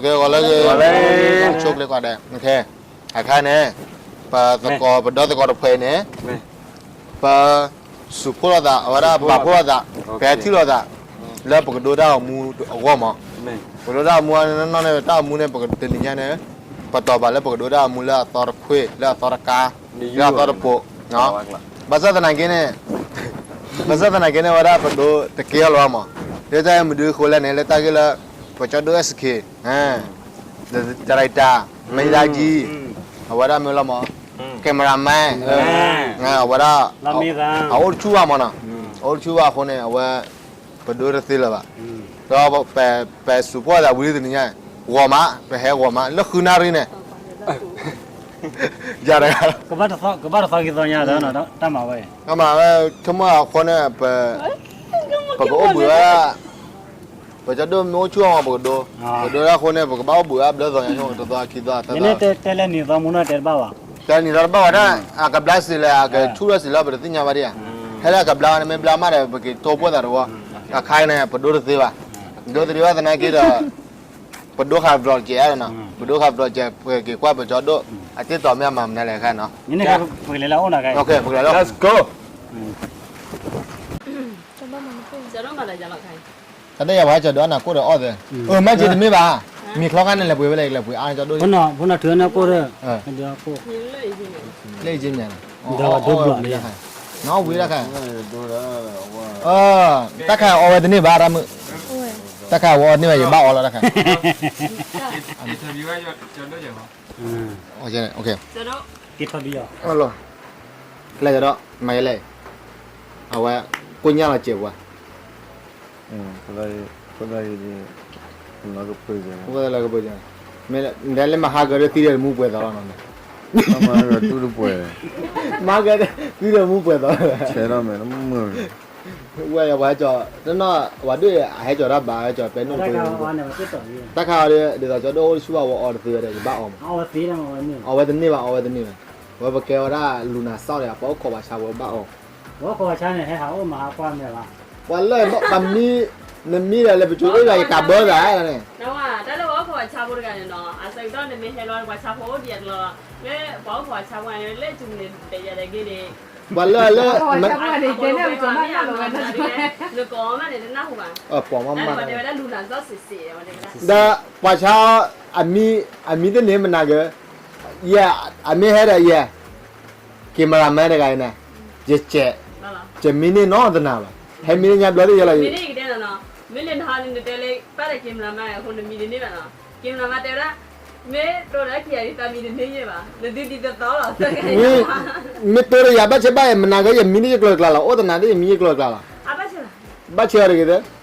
ဂီၤလၢဂ့ၤ, ဆိၣ်ဂ့ၤကိးဂၤဒဲး, အခါန့ၣ် ပသကိး ပဒီသကိးတဖုအံၤန့ၣ် ပ စူးဖှိၣ်လိာ်သး အဝဲဒၣ် ပာ်ဖှိၣ်လိာ်သး ပဟဲထံၣ်လိာ်သး လၢပကဒိတၢ်ဂီၤမူအဂီၢ်မး, ပကဒိတၢ်ဂီၤမူအနီၢ်နီၢ်န့ၣ် တၢ်ဂီၤမူန့ၣ် ပကတနံၤညါန့ၣ် ပတီၢ်ဘၣ်လၢပကဒိတၢ်ဂီၤမူလၢအသီတခွ့ၣ် လၢအသီတကါ လၢအသီတပိာ်, ဘၣ်ဆၣ်သနာ်က့န့ၣ် ဘၣ်ဆၣ်သနာ်က့န့ၣ် အဝဲဒၣ်ပဒိတကဲအီၤလၢၤဘၣ်မး, လၢတၢ်မနုၤဃိလဲၣ်န့ၣ် လၢတၢ်ဂ့ၢ်လၢ ပကၠီဒိၣ် S K တရံးတၢ် မ့ၢ်ဒၣ်ကံ အဝဲဒၣ်မ့ၢ်လီၤမး, cameraman အဝဲဒၣ် အအိၣ်တဆူၣ်ဘၣ်မးနီၤ, အအိၣ်တဆူၣ်ဘၣ်အဃိန့ၣ် အဝဲ ပဒိတသ့လၢၤဘၣ်, ဒီးပစူးဖှိၣ်သးဝံၤလံတနံၤညါ ဂီၤမး ပဟဲဂီၤမး လၢဃုနၣ်ရံၣ်န့ၣ် ယၤတဂၤ ကဘၣ်တသီကသီညါလၢတၢ်မၤဝဲ, တၢ်မၤဝဲ ဆိကမိၣ်အဃိန့ၣ် ပကအိၣ်ဘှံးဝဲဒၣ် ပကၠီဒိၣ်မ့ၢ်အိၣ်ဆူၣ်အီၤမး ပကဒိ, ပဒိတၢ်အဃိန့ၣ် ပကဘၣ်အိၣ်ဘှံးဝဲဒၣ်ဘျၢသီညါ ဆိကမိၣ်တသီခံသီသၢသီ, တဲလၢနံၤသီမူနီၢ်တဲတဘၣ်ဘၣ်, တဲနံၤသီတဘၣ်ဝဲဒၣ် အကဘျါစ့လဲၣ် အကဆူၣ်ထီၣ်စ့လဲၣ် ပတသ့ၣ်ညါဘၣ်ဒံးဧါ, ဟဲလၢအကဘျါဝဲန့ၣ် မ့ၢ်ဘျါမးဒီး ပက့ၤထိဖှိၣ်သးတဝီ, အခါအံၤန့ၣ် ပဒိတသ့ဘၣ်, ဒိတသ့ဘၣ်သနာ်က့ဒီး ပဒိဃာ် vlog ကဲးနီၤ, ပဒိဃာ် vlog ကဲး ပက့ၤကွၢ်ပကၠီဒိၣ် အသ့ၣ်တီၤမ့ၢ်အမၤမနုၤလဲၣ်အခါနီၤ, ပကလဲၤလၢအအိၣ်နီၤ, ခါအံၤ တၢ်ယၤပှၤဟဲကၠီဒိၣ်အနၢ်ကိၣ်ဒီးအီၣ်သ့, အၢ မ့ၢ်က့တမ့ၢ်ဘၣ်, မံၤချီခါန့ၣ် လဲၤပှ့ၤဝဲလဲၣ် လဲၤပှ့ၤအါကၠီဒိၣ်, ဖိနီၢ်ထုးအနၢ်ကိၣ်ဒီး, လၢအံၤက့မ့ၢ်နီၤ, ဝံၤတခါ, တၢ်ခါအီၣ်ဝဲတန့ၢ်ဘၣ်တၢ်မုၣ်, တၢ်ခါအီၣ်ဝဲတန့ၢ်ဘၣ် ယဘၣ်အီၣ်လီၤတၢ်ခါ ကဲထီၣ်ဘံယီၤ, လဲၤကဒီး မၤယလဲၣ်, အဝဲ ကိၣ်ညၣ်လီၤစဲးပှၤ, လၢကပၢၢ်, မ့ၢ်လၢမဟါကဒီးသံဒီးမူပှဲၤသီလီၤနီၤ, မဟါကဒီးသံဒီးမူပှဲၤသီလီၤ, ဝဲယပှၤဟဲကၠီ, တနီၤ ဝဲဒၣ်အဟဲကၠီတၢ်ဘၣ် ဟဲကၠီပဲနုာ်ဖိ, တၢ်ခါအီၤဒီး ဒ်သိးကၠီဒိၣ်အိၣ်တဆူၣ်ဘၣ် ဝဲအီတသ့ဝဲဒီး ယဘၣ်အီမး, အီဝဲတန့ၢ်ဘၣ် အီဝဲတန့ၢ်ဘၣ်, ဝဲပကဲဝဲဒၣ်လူၤနၤစီၣ်ဒီး ပှၤအိၣ်ခိးပှၤဆါဝဲဘၣ်အီ, ပှၤလၢ ပမံ, နမံဒီးလၢပကၠိအ့ၣ်ဒီး ယကးဘၢသးန့ၣ်, တၢ်လၢပှၤအိၣ်ခိးပှၤဆါဖိတဂၤန့ၣ်နီၤ အဆၢကတီၢ်နမ့ၢ်ဟဲလီၤပှၤဆါဖိအိၣ်ဒံးအကျါလီၤ, လၢပှၤအိၣ်ခိးပှၤဆါဖိန့ၣ် လၢကၠူန့ၣ် တဲယၤတဂ့ၤန့ၣ်, ပှၤလၢလၢ နကိးမးန့ၣ် တနၢ်ဟူဘၣ်, ပှၤမးမး တဲဝဲဒၣ်လူၤနၤစီၣ်စ့ၢ်စ့ၢ်, ဒီးပှၤဆါ အမံ, အမံတန့ၢ်မနၤက့, ယဲ, အမ့ၢ်ဟဲဒီးယဲ, က့ၤမၤရၤမါတဂၤအံၤန့ၣ်, ယကဲး, ယမံန့ၢ်နီတနၤဘၣ်, ဟဲမံန့ၢ်ညါဘျီသ့ၣ်ယဲလီၤ, မ့ၢ်လၢနဟါန့ၣ် နတဲလၢ ဘၣ်ဒီးက့ၤမၤရၤမါအဃိ နမံတန့ၢ်ဘၣ်နီၤ, က့ၤမၤရၤမါတဲဝဲဒၣ်, မ့ၢ်တိဒီးခံဂၤဒ်သးမံတန့ၢ်ယဲဘၣ်, နသုဒ်သိးသိးလီၤ, မ့ၢ်တိဒီးယၤဘၣ်ဆၢဘၣ် မနၤက့ ယမံန့ၢ်ယကျိၤကျါလီၤ, အိၣ်တနၤသ့ၣ်ယမံယကျိၤကျါလီၤ, ဘၣ်ဆၢအီၤတဂ့ၤသၢ